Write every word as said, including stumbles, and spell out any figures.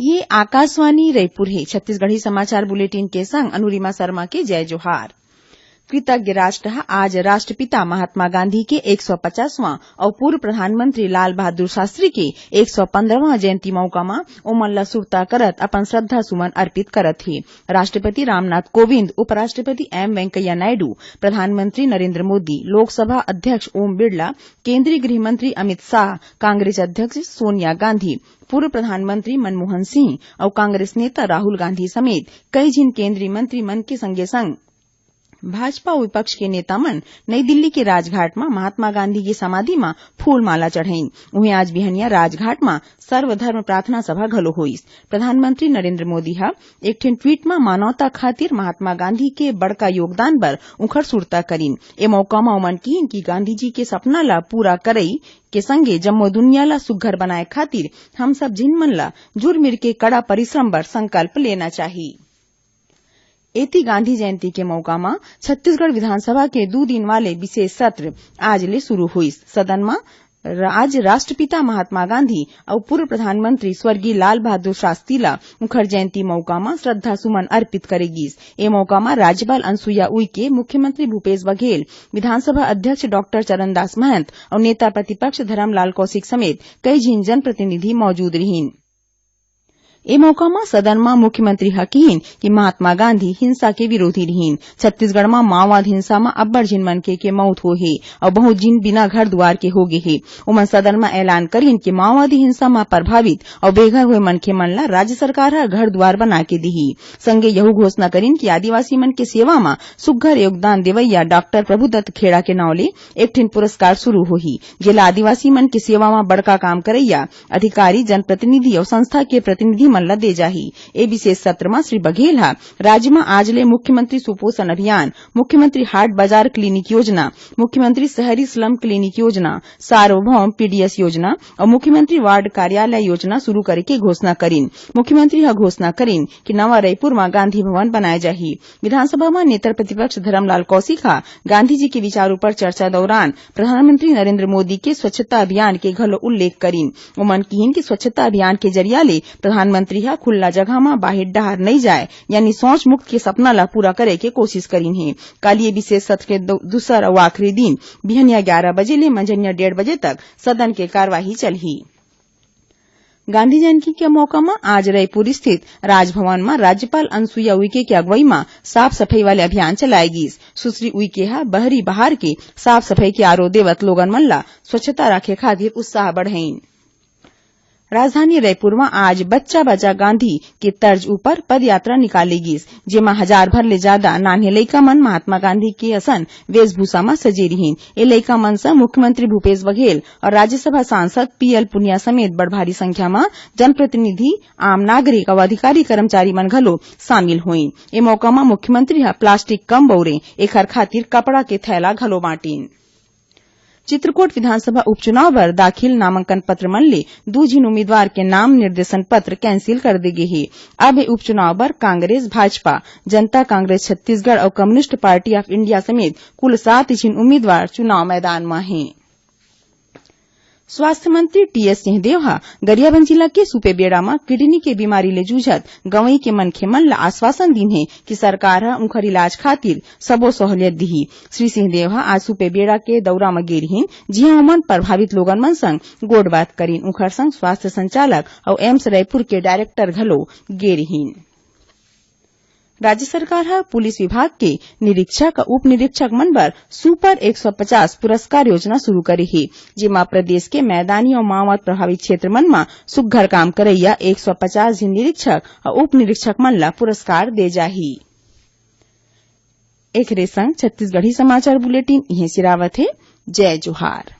ये आकाशवाणी रायपुर हे। छत्तीसगढ़ी समाचार बुलेटिन के संग अनुरिमा शर्मा के जय जोहार। कृतज्ञ राष्ट्र ह आज राष्ट्रपिता महात्मा गांधी के एक सौ पचासवां अउ पूर्व प्रधानमंत्री लाल बहादुर शास्त्री के एक सौ पंद्रहवां जयंती मौका म ओमन ल सुरता करत अपन श्रद्धा सुमन अर्पित करत हे। राष्ट्रपति रामनाथ कोविंद, उपराष्ट्रपति एम वेंकैया नायडू, प्रधानमंत्री नरेंद्र मोदी, लोकसभा अध्यक्ष ओम बिड़ला, केंद्रीय गृह मंत्री अमित शाह, कांग्रेस अध्यक्ष सोनिया गांधी, पूर्व प्रधानमंत्री मनमोहन सिंह अउ कांग्रेस नेता राहुल गांधी समेत कई झिन केंद्रीय मंत्री मन के संगे संग भाजपा अउ विपक्ष के नेता मन नई दिल्ली के राजघाट म महात्मा गांधी के समाधि म फूल माला चढ़ाइन। उहें, आज बिहनिया राजघाट म सर्वधर्म प्रार्थना सभा घलो होइस। प्रधानमंत्री नरेंद्र मोदी ह एक ठिन ट्वीट म मानवता खातिर महात्मा गांधी के बड़का योगदान बर उंखर सुरता करिन। ए मौका म ओमन किहिन कि गांधी जी के सपना ल पूरा करई के संगे जम्मो दुनिया ल सुग्घर बनाए खातिर हम सब झिन मन ल जुर मिर के कड़ा परिश्रम बर संकल्प लेना चाही। एती गांधी जयंती के मौका म छत्तीसगढ़ विधानसभा के दू दिन वाले विशेष सत्र आज ले शुरू होइस। सदन म र-, आज राष्ट्रपिता महात्मा गांधी अउ पूर्व प्रधानमंत्री स्वर्गीय लाल बहादुर शास्त्री ल उंखर जयंती मौका म श्रद्धा सुमन अर्पित करे गिस। ए मौका म राज्यपाल अनुसुईया उइके, मुख्यमंत्री भूपेश बघेल, विधानसभा अध्यक्ष डॉक्टर चरणदास महंत अउ नेता प्रतिपक्ष धरमलाल कौशिक समेत कई झिन जनप्रतिनिधि मौजूद रिहिन। ए मौका म सदन म मुख्यमंत्री ह किहिन कि महात्मा गांधी हिंसा के विरोधी रिहिन। छत्तीसगढ़ म माओवाद हिंसा म अब्बड़ झिन मनखे के मौत होए हे अउ बहुत झिन बिना घर दुआर के हो गे हे। ओमन सदन म ऐलान करिन कि माओवादी हिंसा म प्रभावित अउ बेघर होए मनखे मन ल राज्य सरकार ह घर दुआर बना के दिही। संगे यहू घोषणा करिन कि आदिवासी मन के सेवा म सुग्घर योगदान देवइया डॉक्टर प्रभुदत्त खेड़ा के नांव ले एक ठिन पुरस्कार शुरू होही, जेला आदिवासी मन के सेवा म बड़का काम करइया अधिकारी, जनप्रतिनिधि अउ संस्था के प्रतिनिधि मन ल दे जाही। ए विशेष सत्र म श्री बघेल ह राज्य म आज ले मुख्यमंत्री सुपोषण अभियान, मुख्यमंत्री हाट बाजार क्लिनिक योजना, मुख्यमंत्री शहरी स्लम क्लिनिक योजना, सार्वभौम पीडीएस योजना अउ मुख्यमंत्री वार्ड कार्यालय योजना शुरू करे के घोषणा करिन। मुख्यमंत्री ह घोषणा करिन कि नवा रईपुर म गांधी भवन बनाए जाही। विधानसभा म नेता प्रतिपक्ष धरमलाल कौशिक ह गांधी जी के विचार ऊपर चर्चा दौरान प्रधानमंत्री नरेंद्र मोदी के स्वच्छता अभियान के घलो उल्लेख करिन। ओमन किहिन कि स्वच्छता अभियान के जरिया ले प्रधानमंत्री ह खुल्ला जगह म बाहिर डहार नइ जाए, यानी शौच मुक्त के सपना ल पूरा करे के कोशिश करिन हे। काली ये विशेष सत्र के दो-, दूसर अउ आखिरी दिन बिहनिया ग्यारह बजे ले मंझनिया डेढ़ बजे तक सदन के कार्यवाही चलही। गांधी जयंती के मौका म आज रायपुर स्थित राजभवन म राज्यपाल अनुसुईया उइके के अगुवई म साफ सफाई वाले अभियान चलाए गिस। सुश्री उइके ह बहरी बहार के साफ सफाई के आरो देवत लोगन मन ल स्वच्छता राखे खातिर उत्साह बढ़ाइन। राजधानी रायपुर म आज बच्चा बच्चा गांधी के तर्ज ऊपर पदयात्रा निकाले गिस, जेमा हजार भर ले जादा नान्हे लइका मन महात्मा गांधी के असन वेशभूषा म सजे रिहिन। ए लइका मन संग मुख्यमंत्री भूपेश बघेल अउ राज्यसभा सांसद पीएल पुनिया समेत बड़ भारी संख्या म जनप्रतिनिधि, आम नागरिक अउ अधिकारी कर्मचारी मन घलो शामिल होइन। ए मौका म मुख्यमंत्री ह प्लास्टिक कम बउरे, एखर खातिर कपड़ा के थैला घलो बांटिन। चित्रकोट विधानसभा उपचुनाव बर दाखिल नामांकन पत्र मन ले दू झिन उम्मीदवार के नाम निर्देशन पत्र कैंसिल कर दे गे हे। अब ए उपचुनाव बर कांग्रेस, भाजपा, जनता कांग्रेस छत्तीसगढ़ अउ कम्युनिस्ट पार्टी ऑफ इंडिया समेत कुल सात झिन उम्मीदवार चुनाव मैदान म हे। स्वास्थ्य मंत्री टीएस सिंहदेव ह गरियाबंद जिला के सुपेबेड़ा म किडनी के बीमारी ले जूझत गंवई के मनखे मन ल आश्वासन दीन हे कि सरकार ह उंखर इलाज खातिर सबो सहूलियत दिही। श्री सिंहदेव ह आज सुपेबेड़ा के दौरा म गे रिहिन, जिहां ओमन प्रभावित लोगन मन संग गोठबात करिन। उंखर संग स्वास्थ्य संचालक अउ एम्स रायपुर के डायरेक्टर घलो गे रिहिन। राज्य सरकार ह पुलिस विभाग के निरीक्षक अउ उप निरीक्षक मन बर सुपर एक सौ पचास पुरस्कार योजना शुरू करे हे, जेमा प्रदेश के मैदानी अउ माओवाद प्रभावित क्षेत्र मन म सुग्घर काम करइया एक सौ पचास झिन निरीक्षक अउ उप निरीक्षक मन ल पुरस्कार दे जाही। एखरे संग छत्तीसगढ़ी समाचार बुलेटिन इहें सिरावत हे। जय जोहार।